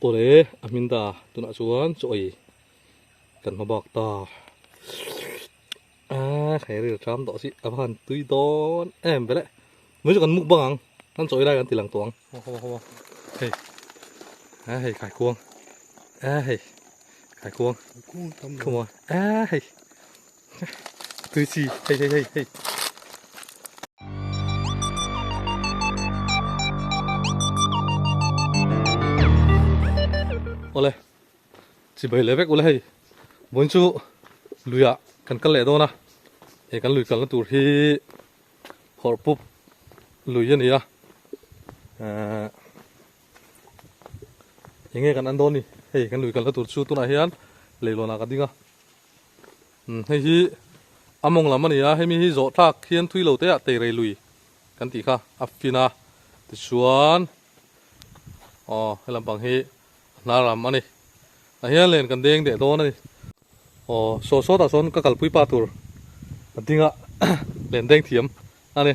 Awle a hmin ta tunah chuan chaw ei kan hma bak ta a khai ril tram tawh si a va han tui dawn em vele mai chu kan muk bang ang kan chaw ei lai kan ti lang tawh ang hei a hei khai kuang a hei khai kuang come on a hei tui chi hei hei hei hei Awle chibai leh vek ule hei vawiin chu luiah kan kal leh dawn a he kan lui kalna tur hi phawrh pup lui a ni a ehh enge kan an dawn ni hei kan lui kalna tur chu tunah hian leilawnah ka ding a. Hei hi a mawng lam a ni a, hemi hi zawh thlak hian thui lo te ah teirei lui kan tih kha a fin a, tichuan aw he lampang hi a hnar lam a ni, tah hian len kan deng deh dawn a ni. Aw saw sawtah sawn ka kalpui pa tur a ding a len deng thiam a ni,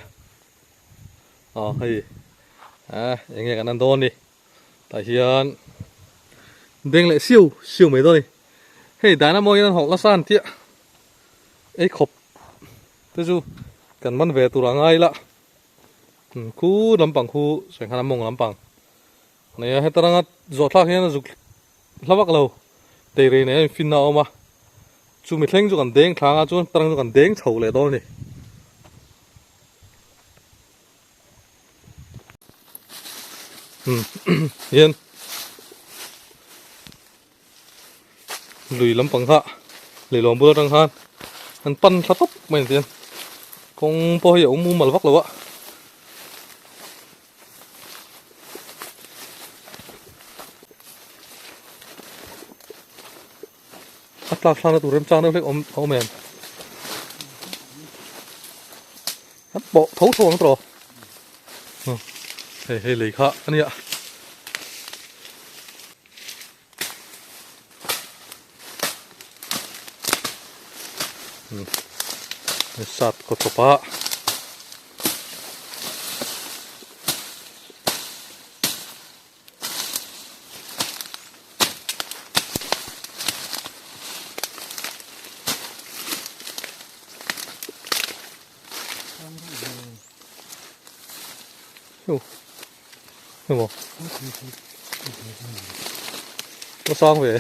aw hei eng nge kan en dawn ni. Tah hian deng leh siu siu mai dawn a ni. Hei dynamo hian an hawk nasa an tia ei khawp te chu kan man ve tur a ngai la khu lampang khu sawi khan a mawng lampang nei a heta ranga zawh thlak hian a zuk hla vak lo teirei nei a infinna a awm a chumi thleng chu kan deng thlang a chuan heta rang chu kan deng chho leh dawn a ni. Hian lui lampang kha leilawm bul atang khan an pan thla tawp mai ang tihian kawng pawh hi a awm mumal vak lo a. A tlak thlakna tur remchang deuh hlek awm a awm em? An pawh tho tho ang tawh. Hei hei lei kha a nia. Sat khaw chawp a. Có sang về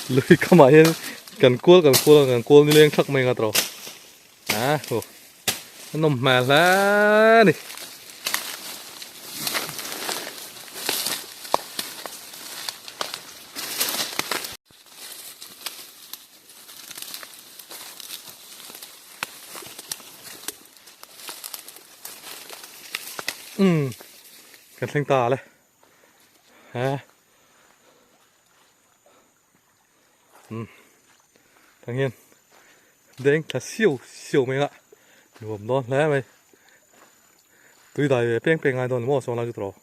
lưới các mày cần cua cần cua cần cua đi lên khắc mình ngặt rồi à nó mà lá đi Ừ, kan thleng ta le. Ha. Ừ. Thằng hiền Deng thla siau siau mai a nuam dawn hle mai. Tui dai ve peng peng ngai dawn maw sawn lai chu tawh.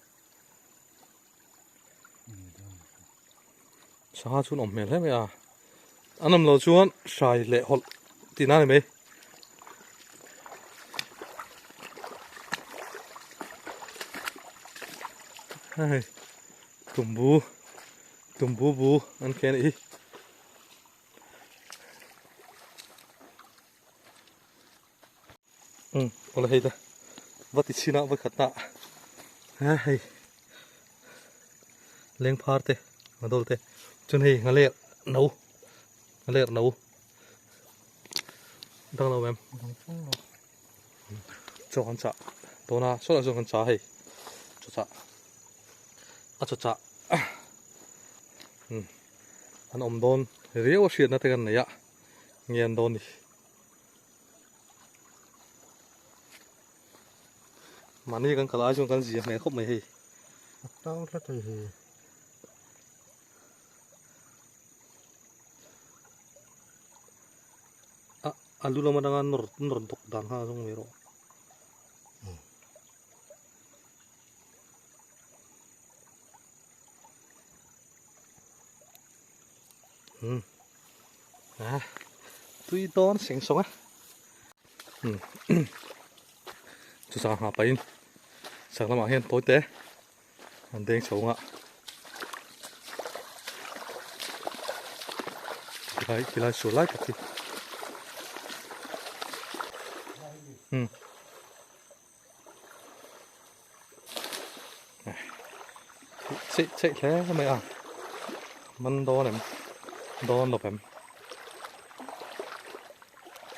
Sangha chu an awm hmel hle mai a. An awm lo chuan hrai leh hawlh tihna a ni mai. Hei tumbu tumbu bu an khen a nih hi. Um awle hei te va ti chhin a va khat na ha hei leng phar te ngadawl te chuan hei nghaler no nghaler no dang lo em chaw kan chah dawn a sawtah chuan kan chah hei chaw chah a chaw chah um an awm dawn riau a hriatna te kan nei a nge an dawn ni. Mahni kan kal ai chuan kan zia hmel khawp mai hei. A tang tlat hei hi. A alu lam atanga nawr nawr dawk dan kha a zawng mai rawh. Hmm. À, tui dawn seng sawng a. Hmm. Chu sang ha pain sak lamah hian tawi te. An deng chho nga. Khilai khilai sual lai tak hi. Hmm. Chei chei hle mai a. Man dawn em? Dawn lo em?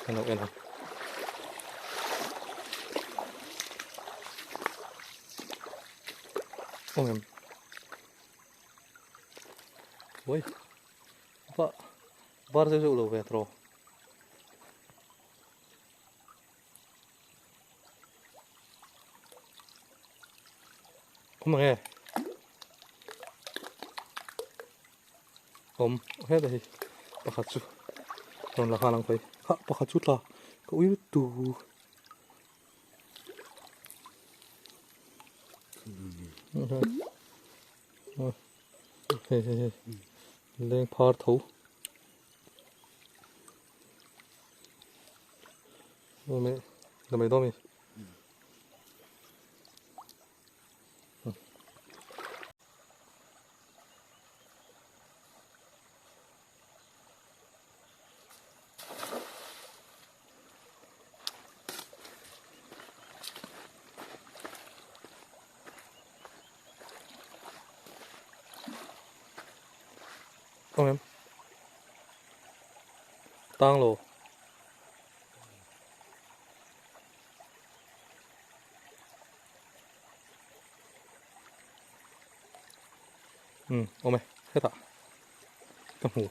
Kan lo en ang. Awm em? Ui. Va var zeuh zeuh lo ve tawh. Awm ang e. Awm heta hi pakhat chu rawn la nghal ang khawi. Ha pakhat chu tla ka ui tu. Hei hei hei leng phar tho. Lamei dawn mi. Awm em? Tang lo. Um awm e hetah ka hmu.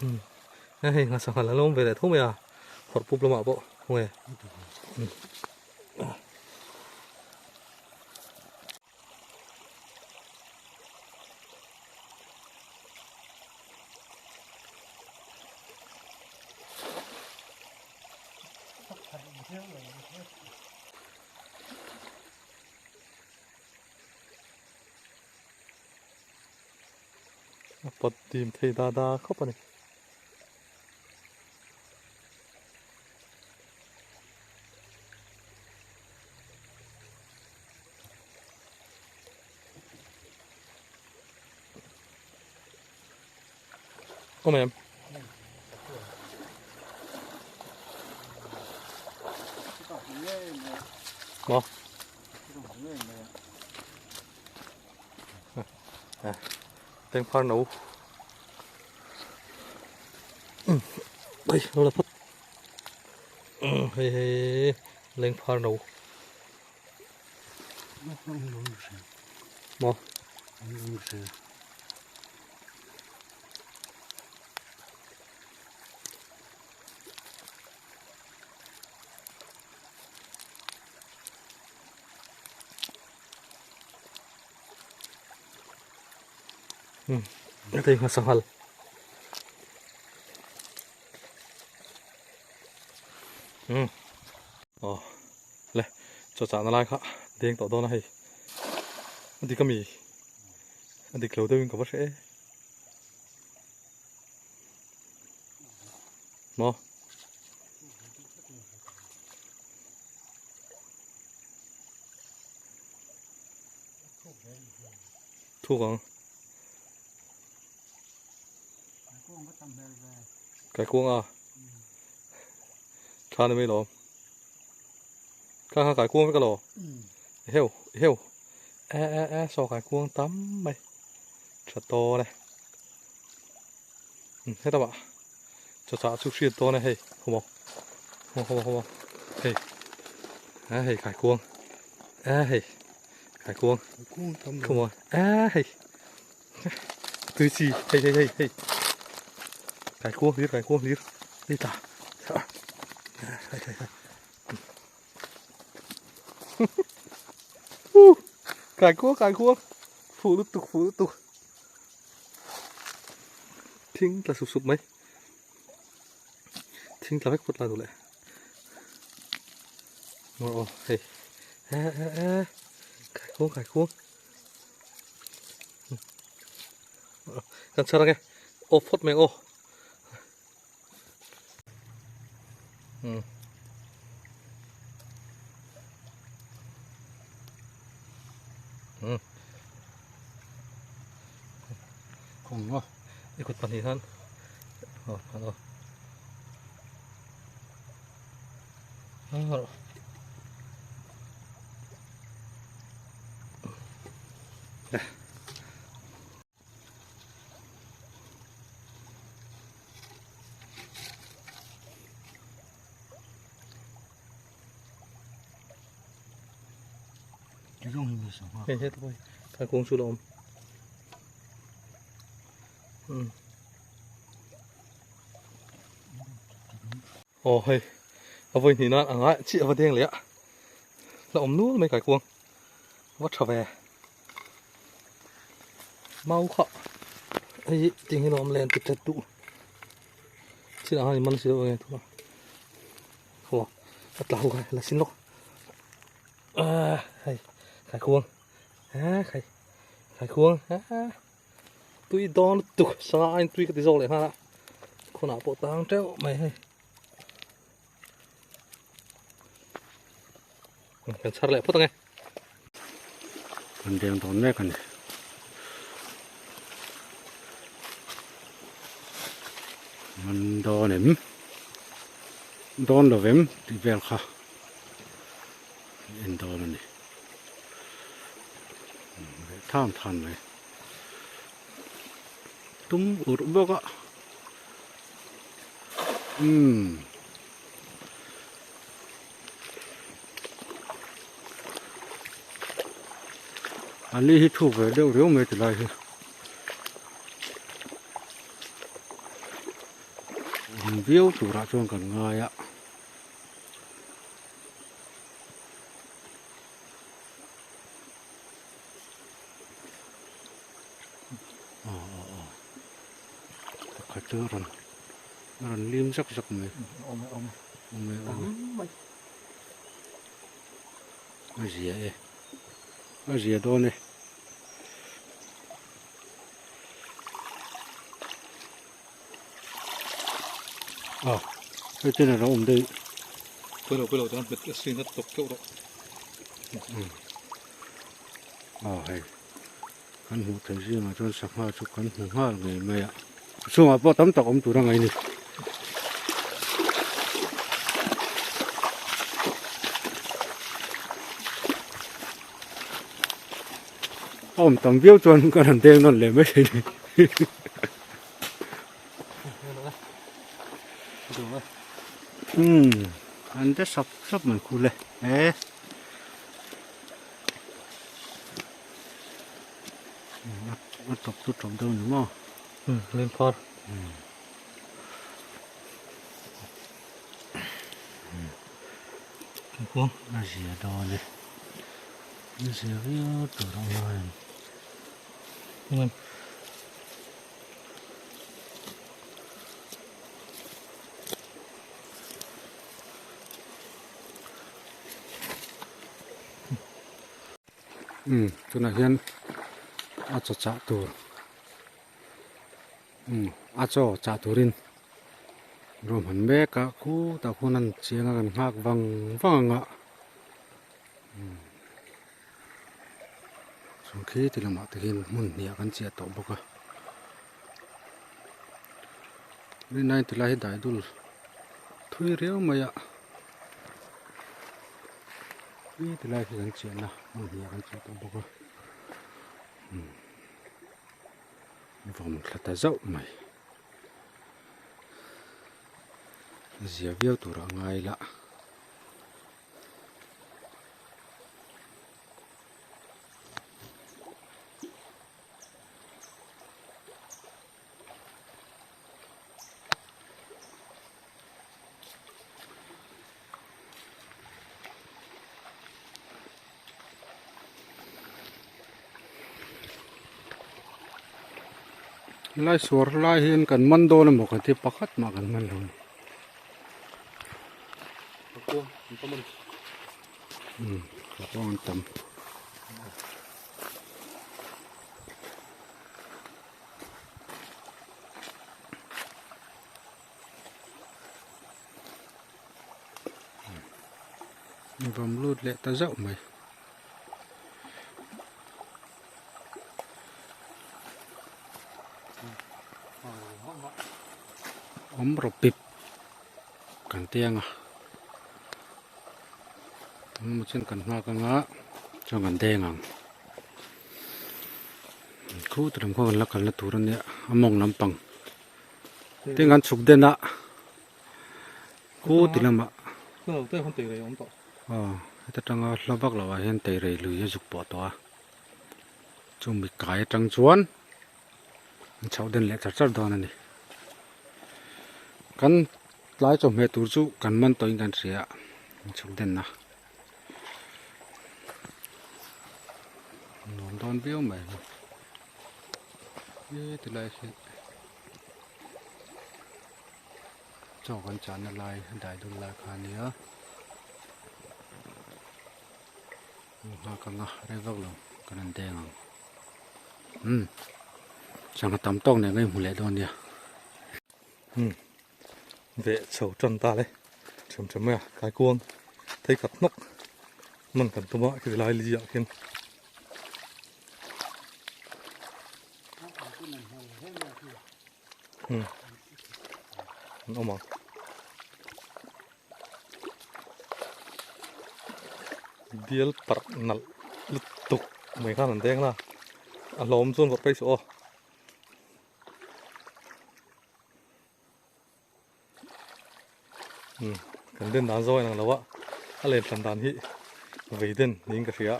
Um hei nghah sangha la lawm ve leh tho mai a hawrh pup lamah pawh khawnge um. A pawt dim thei da da khawp a ni. Awm em? Maw? Teng phar no. Ui, lo la phawt. Hei hei leng phar no. Maw? Hei hmasa nghal. Aw le chaw chahna lai kha deng tawh dawn a hei a dik ami a dik lo deuhin ka va hre e maw. Thuk ang. Kaikuang a. Tha ni mai lo. Kha kha kaikuang vek a lo. Heu heu. E e e saw kaikuang tam mai. Tha to ne. Heta mah chaw chah chu hriat dawn e hei khaw maw khaw maw khaw maw hei a hei kaikuang a hei kaikuang khaw maw a hei tui chi hei hei hei hei kaikuang hlir kaikuang hlir hei ta hei hei hei kaikuang kaikuang fuh lutuk fuh lutuk. Thing tla sup sup mai. Thing tla vek phawt la duh leh. Ngawr aw hei. E e e. Kai khuang kai khuang. Kan chhar ange. Off phawt mai ang aw. Hmm. Hmm. Kawng maw? I kut pahnih khan. Aw, aw. Aw. Hei hei pawh hi kung chu la awm. Aw hei a vawi hnih nan a ngai chiah a va deng leh a la awm nual mai kaikuang va tha ve mau kha hei hi ting hi lawm len ti that duh chin ah khan man si lo nge thua khaw a tla ho kha la sin lawk a hei kaikuang a khai kaikuang a tui dawn lutuk sanga aiin tui ka ti zawk leh nghal a khawnah pawh tang teuh mai hei kan chhar leh phawt ang e kan deng dawn mek a ni man dawn em dawn lo em tih vel kha en dawn a ni tham than mai tum urh bawk a umm a li hi thu ve deuh riau mai tilai hi awm viau turah chuan kan ngai a. Aw aw aw pakhat chu a rawn a rawn lim zak zak mai awm e awm e awm e awm e a zia e a zia dawn e a hei ten a lo awm daih pawilo pawilo chuan hmet a sin a tawp teuh rawh a hei kan hmuh theih zingah chuan sangha chu kan hmu nghal ngei mai a chungah pawh tam tak awm tur a ngaih a ni. A awm tam viau chuan kan han deng nawn leh mai thei a ni. Umm an te sap sap mai khu le e. A tawp chu tawp deuh ni maw? Umm leng phar. Khuang. A zia dawn e. A zia viau tur a ngai ang. Ngai. Umm tunah hian a chaw chah tur umm a chaw chah turin ruahman mek a khutah khuan an chiang a kan nghak vang vang ang a umm chuan khi ti lamah te khian hmun hnih ah kan chiah tawh bawk a rinai ti lai hi daidul thui riau mai a. Hi ti lai khi kan chiahna hmun hnih ah kan chiah tawh bawk a umm vawm thla ta zauh mai zia viau tur a ngai la. Helai suar lai hian kan man dawn emaw ka ti pakhat mah kan man lo a ni. Umm kakuang an tam. Vawm lut leh ta zauh mai. Awm rawh pip kan tiang a engemaw chen kan nghak anga chuan kan deng ang khut lam khaw kan la kalna tur ania a mawng lampang tin kan chhuk den a khu ti lamah aw heta tanga hla vak loh ah hian teirei lui a zuk pawh tawh a chumi kai atang chuan an chhoh den leh char char dawn a ni kan tlai chawhmeh tur chu kan man tawhin kan hria an chhuk den a nuam dawn viau mai he tilai hi chaw kan chahna lai dai dul lai kha a nia nghak anga rei vak lo kan han deng ang. Umm sangha tam tawk nen ka inhmu leh dawn nia. Umm veh chho tan ta le them them mai a kaikuang thei khat hnawk hman kan tum a khiti lai li ah khian. Umm an awm ang. Bial parh nalh lutuk mai khan an deng la a hlawm chuan vawrh phei suh aw. Umm kan den dan zawng a inang lo a a len hran dan hi vei den niin ka hria.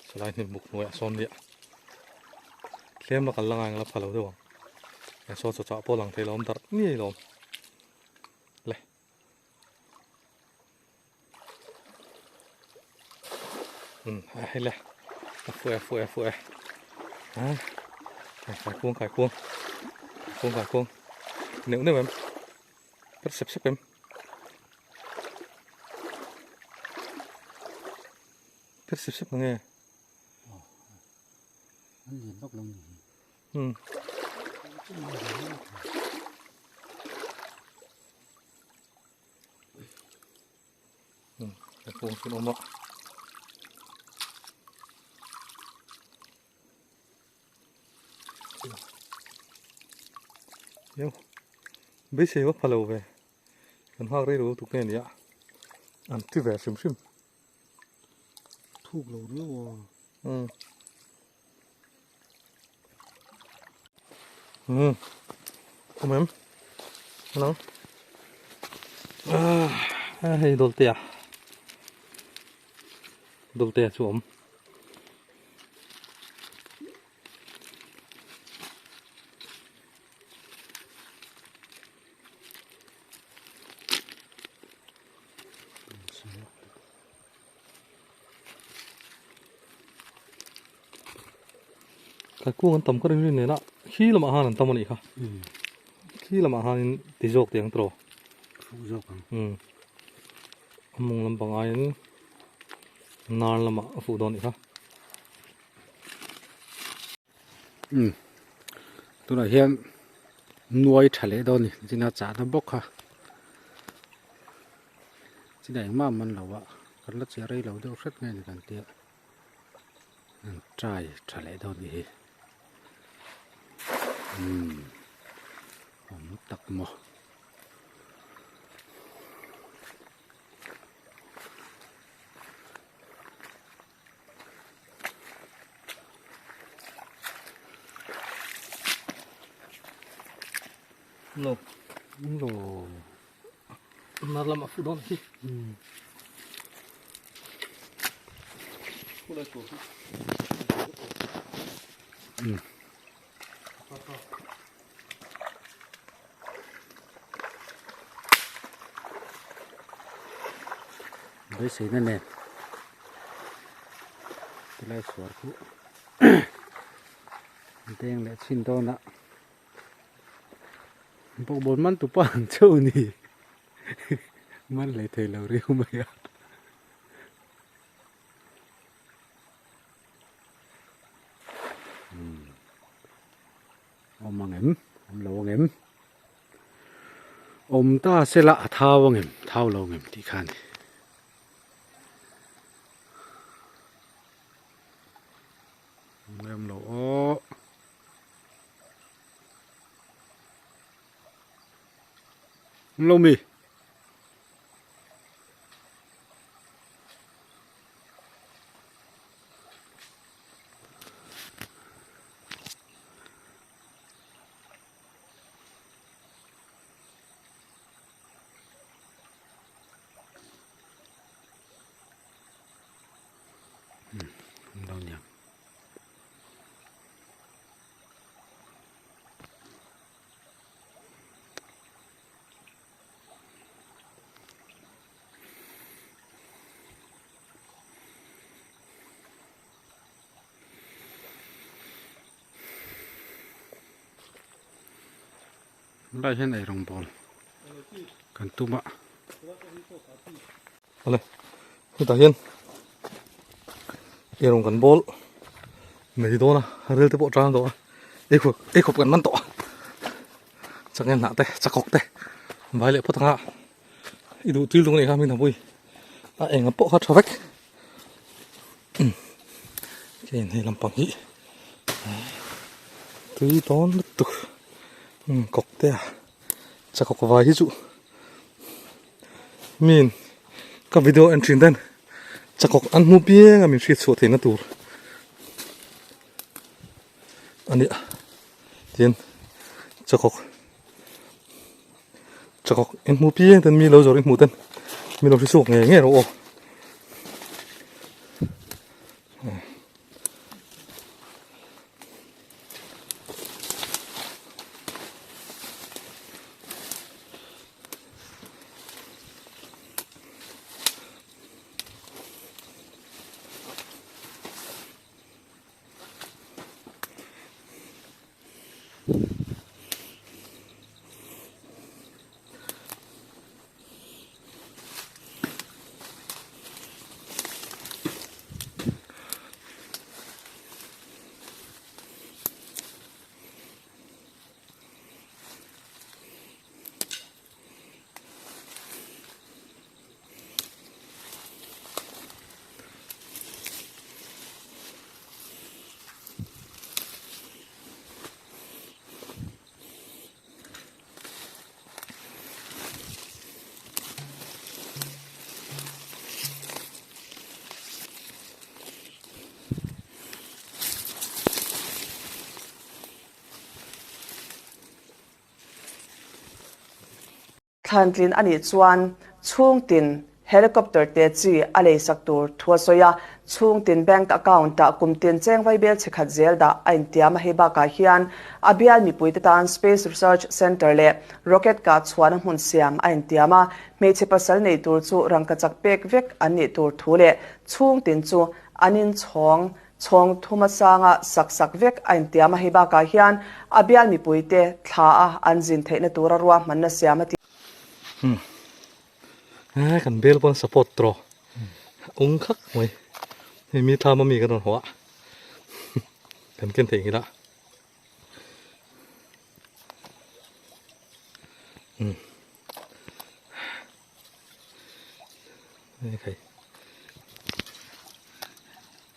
Chulai hnim buk hnuaiah sawn nia tlem la kal la ngai ang la pha lo deuh ang he saw chaw chah pawh lang thei lo awm darh ngei lo le um a hei le a fuh e a fuh e a fuh e a kai kuang kai kuang kuang kai kuang neuh neuh em per sep sep em. Phet sep sep mange. An lian vak lo ni. Hmm. Hmm, ka pung sun awm a. Yo. Beisei vak pha lo ve. Kan nghak rei lo tuk nge nia. An ti ve hrim hrim. Thuk lo riau a. Um. Um. Awm em? Nang. Ah, hei dawltea. Dawltea chu awm. Kung an tam ka ring rin nen a khi lamah han an tam a nih kha khi lamah hanin ti zawk teh ang tawh zawk ang a mawng lampang aiin nar lamah a fuh dawn a nih kha. Umm tunah hian nuai tha leh dawn a ni china chahna bawk kha china engmah a man lo a kan la chiah rei lo deuh hret nge ni kan tia an try tha leh dawn a nih hi umm awm tak maw. Lo. Lo. Nar lamah fuh dawn khi. Beiseina nen tilai suar khu deng leh chhin dawn a bawkbawn man tupa ang chauh a ni man hlei thei lo riau mai a. Awm ang em? Awm lo ang em? Awm ta sela a thau ang em thau lo ang em tih kha a ni. Awm lo aw. Awm lo mi. Lai hian eirawng bawl kan tum a. Awle hetah hian eirawng kan bawl mai dawn a rel te pawh tan tawh a eikhawp eikhawp kan man tawh a changel hnah te chakawk te vai leh phawt ang a i duh tui lung a nih kha hming thangpui a enga pawh kha tha vek. Hei hei lampang hi tui dawn lutuk kawk te a chakawk vai hi chu min ka video en thin ten chakawk an hmu piang a min hriat chhuah theihna tur a nia tin chakawk chakawk in hmu piang ten mi lo zawrh in hmuh ten mi lo hre chhuak ngei ngei rawh aw. Thlantlin a nih chuan chhungtin helicopter te chi a leisak tur thu a sawi a, chhungtin bank account ah kum tin cheng vaibel chhe khat zel dah a intiam a hei bakah hian a bial mipuite tan Space Research Centre leh rocket kah chhuahna hmun siam a intiam a, hmeichhe pasal nei tur chu rangkachak pek vek an nih tur thu leh chhungtin chu an inchhawng Chhawng thuma sanga sak sak vek a intiam a, hei bakah hian a bial mipuite thla a an zin theihna tura ruahmanna siam a ti. Umm he kan bel pawn support tawh ung khak mai hei mi thlam ami kan rawn haw a kan ken theih nghilh a umm hei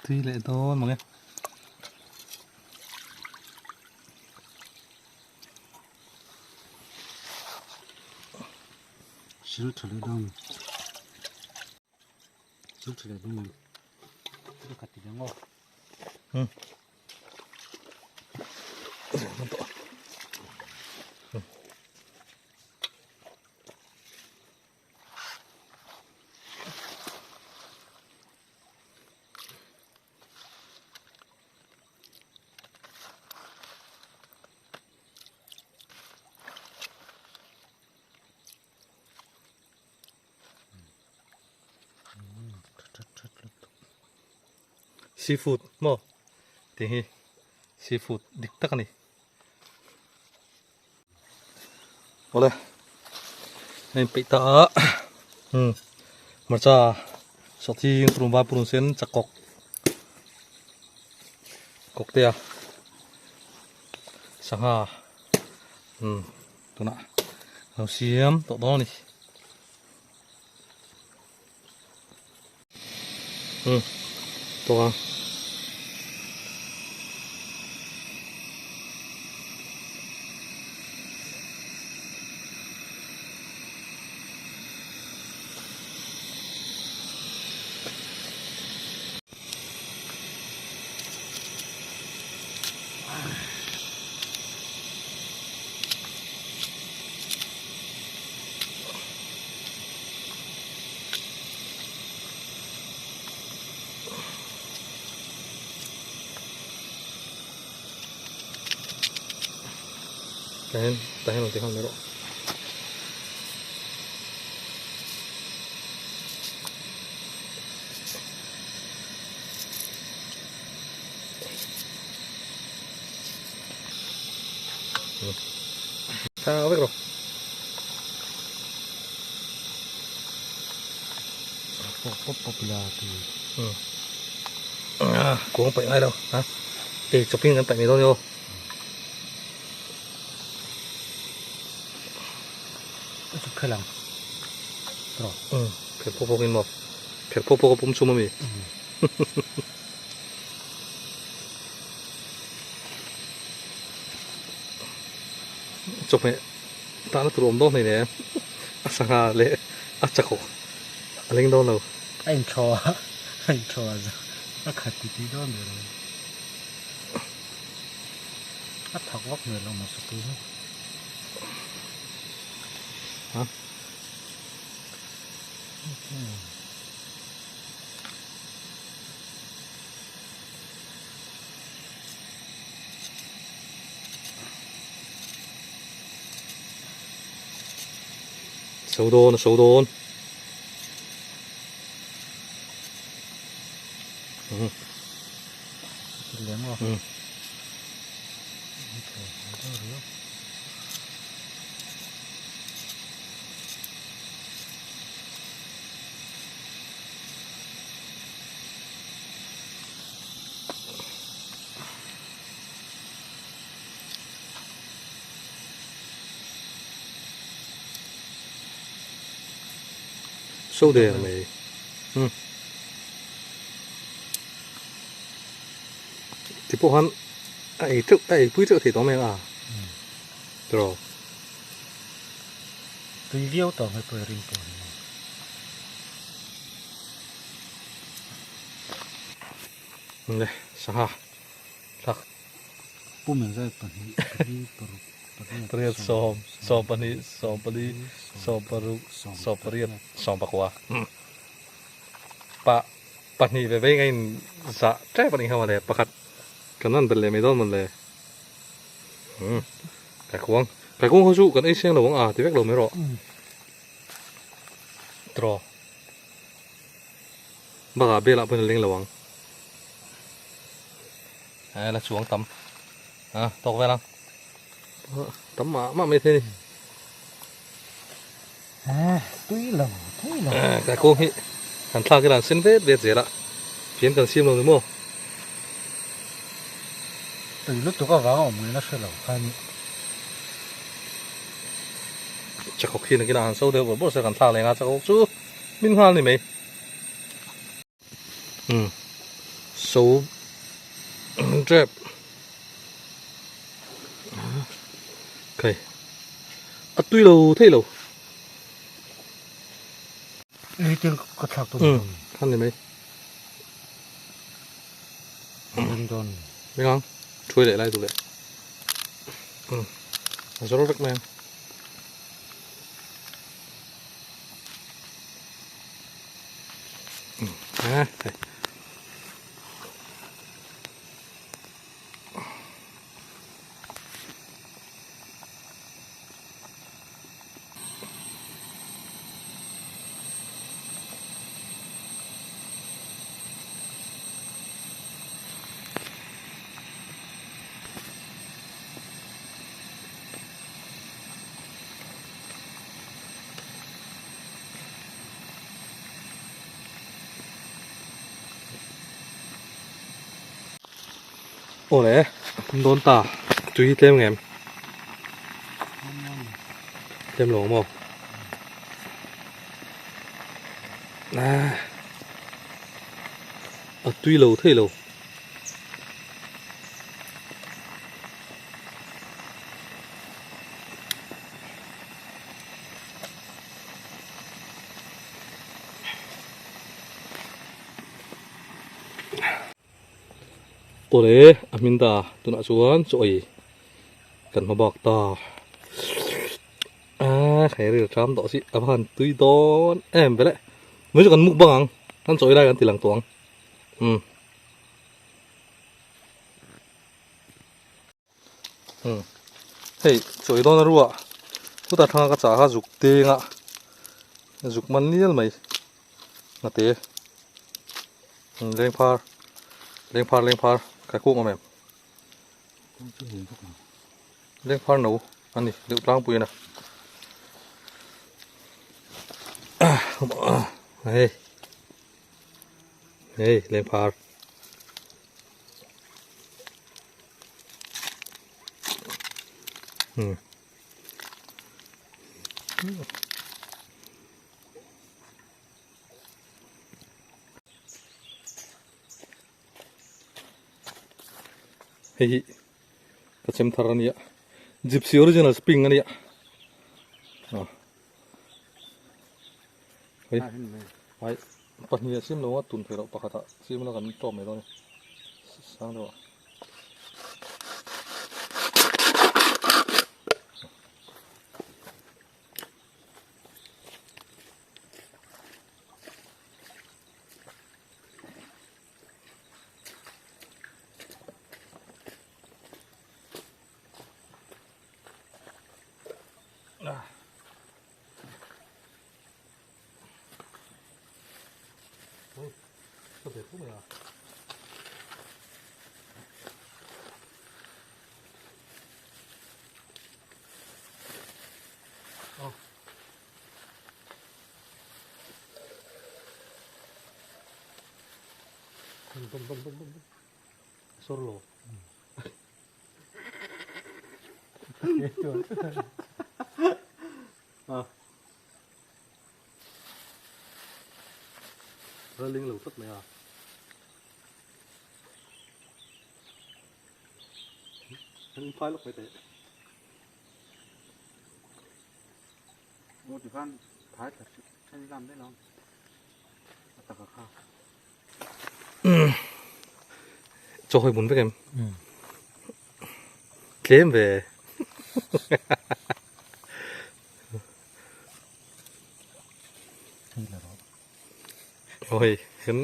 tui leh dawn mange. Sil tha leh dawn sil tha leh dawn ang ka ti ang aw. Hmm. Seafood maw tih hi seafood dik tak a ni. Awle a inpeih ta a umm hmarcha sawhthing purun var purun sen chakawk kawk te a sangha umm tunah. Lo siam tawh dawn a ni. Ừ, tawk ang. Tahin, tahin lo ti khan mai rawh. Tha vek rawh. Pawp pawp pawp la ti. À, cuống paih ngai lo ha. Ei chawpin kan paih mai dawn ni aw. A chuk khelh ang. Rawh. Ừ, pherh pawk pawk in maw. Pherh pawk pawk a pum chhum a mi. Chawhmeh tahna tur awm dawn hleinem a sangha leh a chakawk a leng dawn lo. A inthaw a, a inthaw a a khat ti tih dawn ber mai. A thak vak hmel lo maw sakei hi. Ha? So dawn a so dawn. Ừ. So der mai. Ừ. Ti pawh khan a ei teuh a ei pui teuh thei tawh mai a. Tiraw. Tui viau tawh mai pawh i ring pawh ni. Le sangha thlak. Pum engzat pahnih pali paruk pariat Pariat sawm sawm pahnih sawm pali sawm paruk sawm pariat sawm pakua pa pahnih ve veng a in zah tep anih kha mawle pakhat kan han belh leh mai dawn mawle umm kaikuang kaikuang ho chu kan ei siang lo ang a ti vek lo mai rawh tiraw. Bakah belah pawhin a leng lo ang. He la chuang tam. Ha tawk vel ang. Tam mah mah mai thei ni. Ha tui lo tui lo. Ka kawng hi han thlak ila an sen vet vet zel a. Fian kan siam lo ni maw. Tui lutuk avang a awm ngaihna hre lo kha ni. Chakhawk hi nakinah han so deuh bawrh bawrh se kan thlak leh ang a chakhawk chu min nghal ni mai. Um so trap okay a tui lo thei lo ei tel ka thlak tum um khan ni mai um don mi ngang thui leh lai tu leh um a zor vek mai ang À, đây. Awle pum dawn ta tui hi tlem ngem. Tlem lo maw? A tui lo thei lo. Awle a hmin ta tunah chuan chaw ei kan hma bak ta a hei ril tram tawh si a va han tui dawn em vele mai chu kan muk bang ang kan chaw ei lai kan ti lang tawh ang umm umm hei chaw ei dawn a ruah chutah thanga ka chah kha zuk teng a zuk man nial mai ngate lengphar lengphar lengphar kai kuk awm em. Lengphar no a ni deuh tlangpui a ni hei hei lengphar hmm Hei hi ka chem thar a nia gypsy original spring a nia ah hei ai pahnih a sim lo a tun thei loh pakhat ah sim la kan tawp mai dawn a ni sang deuh ah. Sawr lo. À. Ralling lo tlat mai a. An in phai lawk mai teh. Aw tikhan phai thla then lam daih lo a taka kha. Chaw hawi bun vek em? Tlem ve. Oi, kan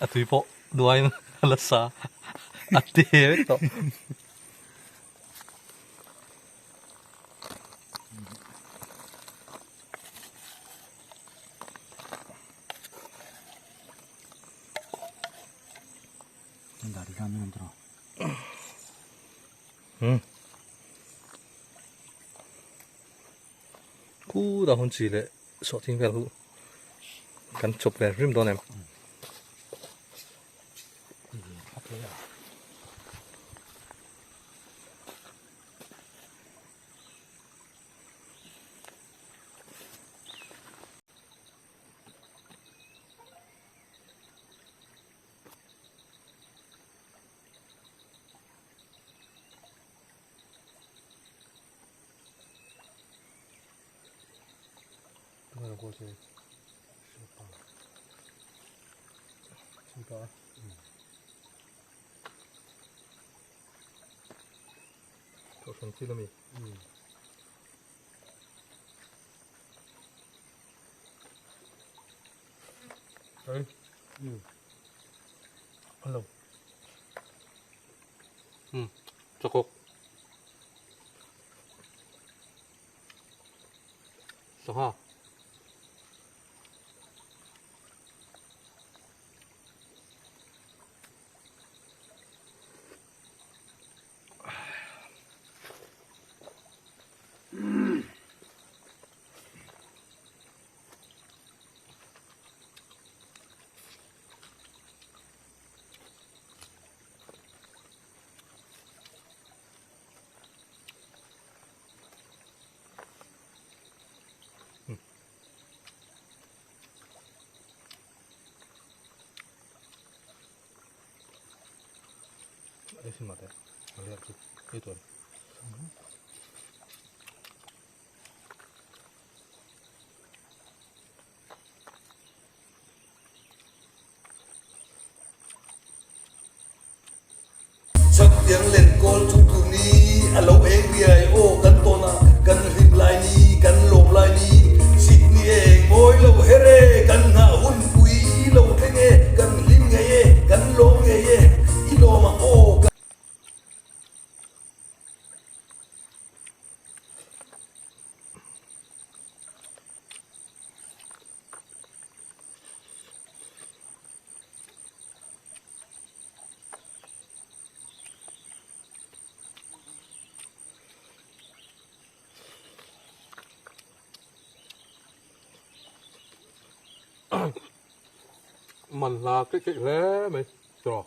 a tui pawh duain a la sa a te vek tawh. Khu dah hun chi leh sawhthing vel hu kan chawp ve rim dawn em. Kohhran thil a ni. Hey. Hello. Chakawk. Sangha. chhin mah teh a leh chu ei tuan. Chhaktiang lenkawl chu tuni a lo eng riai aw kan tawn a, kan hlim lai ni, kan lawm lai ni, Sydney eng mawi lo her e, kan nghah hun pui lo thleng e, kan hlim ngei e, kan lawm ngei e, i lawm ang aw kan. Man hla keih keih hle mai tawh.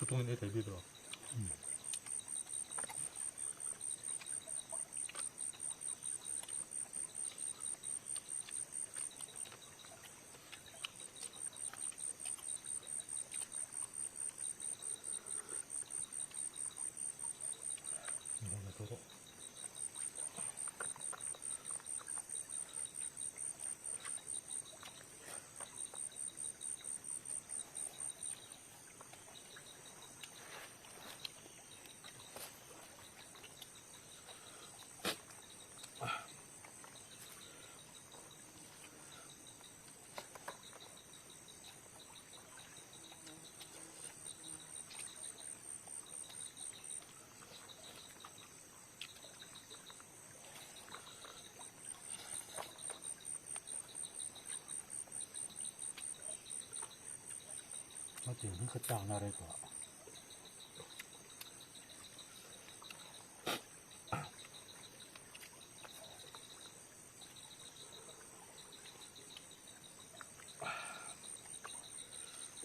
Tutungin ei thei bik lo. Hetiang hi ka chak na rei tawh.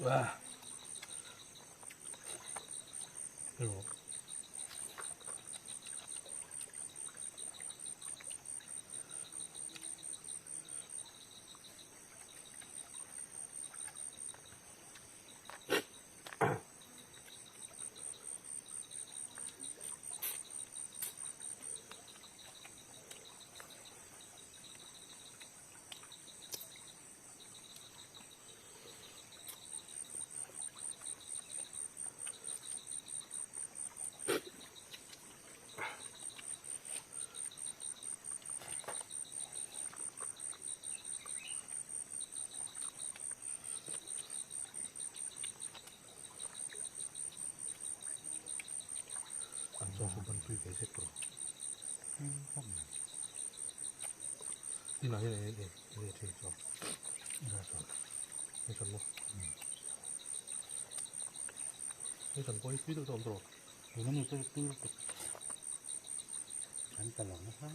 Wah. Hello. An chaw chu ban tui ve zet tawh. Inah hian ei ei ei thin chaw. Inah chaw. Hei chan maw? Hei chan pawh hi tui deuh deuh a awm tawh. Tuna mi chu tui lutuk. Kan ta lo nasa.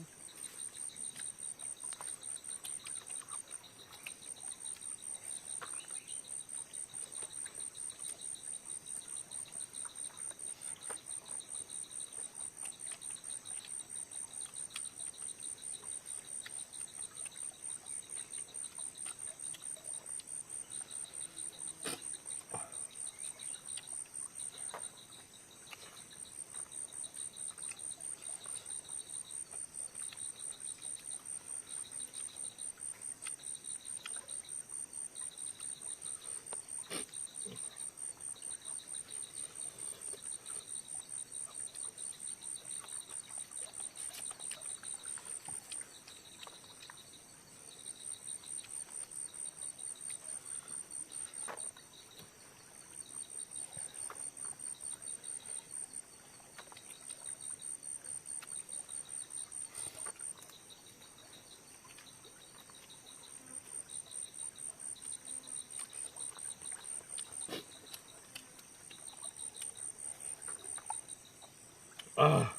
A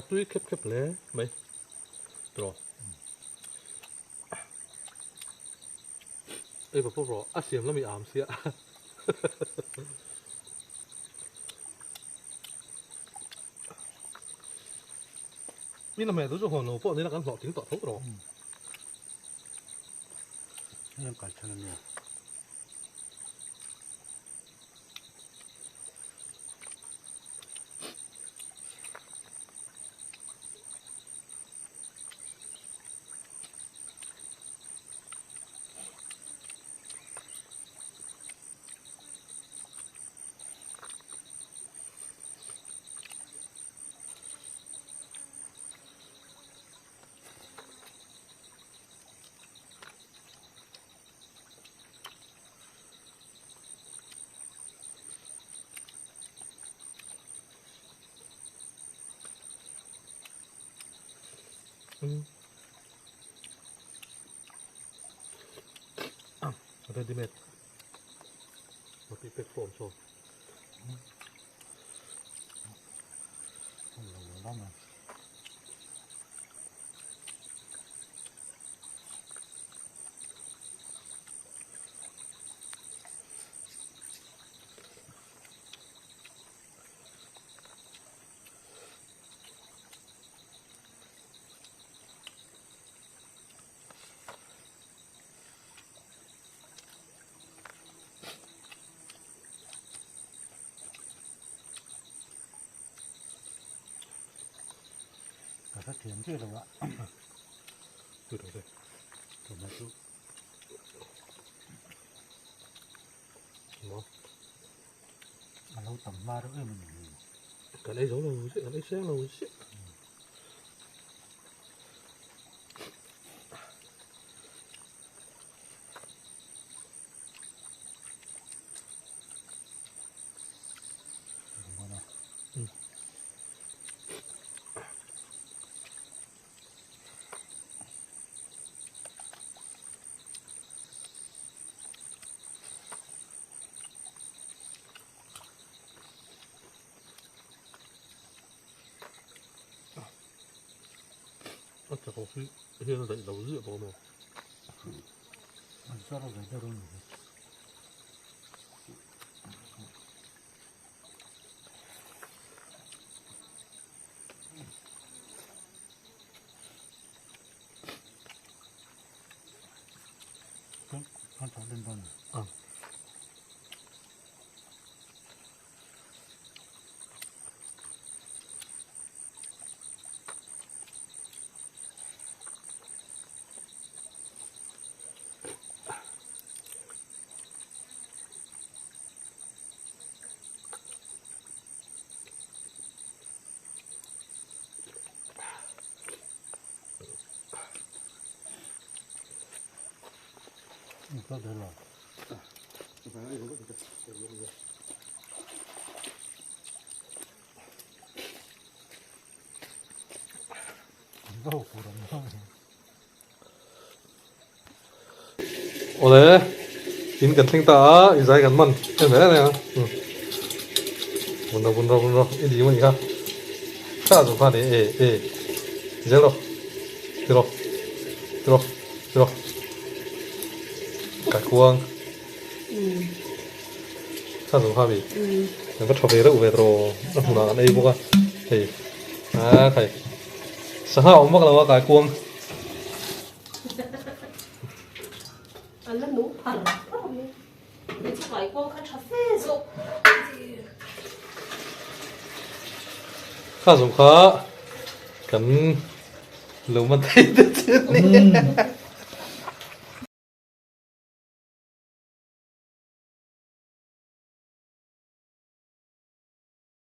tui khep khep hle mai tawh. Ei pawh pawh rawh a siam lami am sia. Min a hmeh chu chu hawn lo pawh nila kan hlawhtling tawh tho rawh. Hei an kal chhan ania. Ready made. Mati pek form so. Ka hre thiam chiah lo a. Tui tawh te. Tuna chu. Maw. A lo tam hma reuh em a ni. Kan ei zo lo chiah, kan ei seng lo chiah. A chak hi hian a daih lo ziah bawk a maw? An char ve deuh a ni. Kan chak den dawn. Ah. Awle, in kan thleng ta a, i zai kan man em em a. Bun rawh, bun rawh, bun rawh, i dim a nih kha. Tha zawk kha a ni e, e, ti zel rawh, ti rawh, ti rawh, ti rawh. Ka kuang. Tha zawk kha a mi. Kan va tha ve reuh ve tawh, a hmunah kan ei bawk a, hei, a khai. Sangha awm vak lo a kai kuang. A la nung phar phar mai. Hei chu kai kuang kha tha fe zawk. Kha zawng kha kan lo man thei te chu ni.